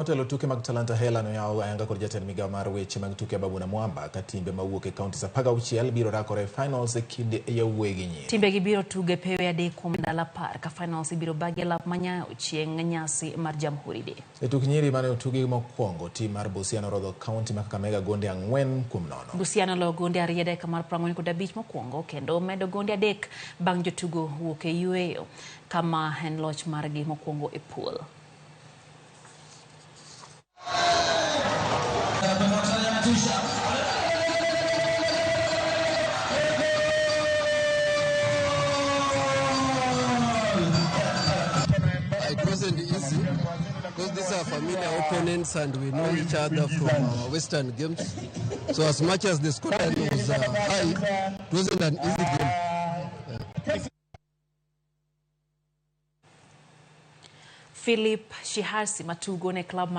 Motelo tuke mag Talanta Hela noyaw ayanga kod jatend migao mar weche mag tuke Ababu Namwamba ka timbe mawuok e counties 16 biro rakore e finals e kind yawuoyi gi nyiri. Timbegi biro tugo e pewe adek kuom ndalo 10 ka finals ibiro bagi e lap ma Nyayo chieng' nyasi mar Jamhuri Day. E tuk nyiri mane otugi mokwongo, tim mar Busia norodho kaunti ma Kakamega gonde 4-0. Busia noloyo gonde 2 e dakika mar 45 mokwongo kendo medo gonde 3 bang' jotugo wuok e yueyo kama en loch margi mokwongo e pool. It wasn't easy because these are familiar opponents and we know each other from our Western games. So as much as the scoreline was high, it wasn't an easy game. Philip Shihasi matugo ne club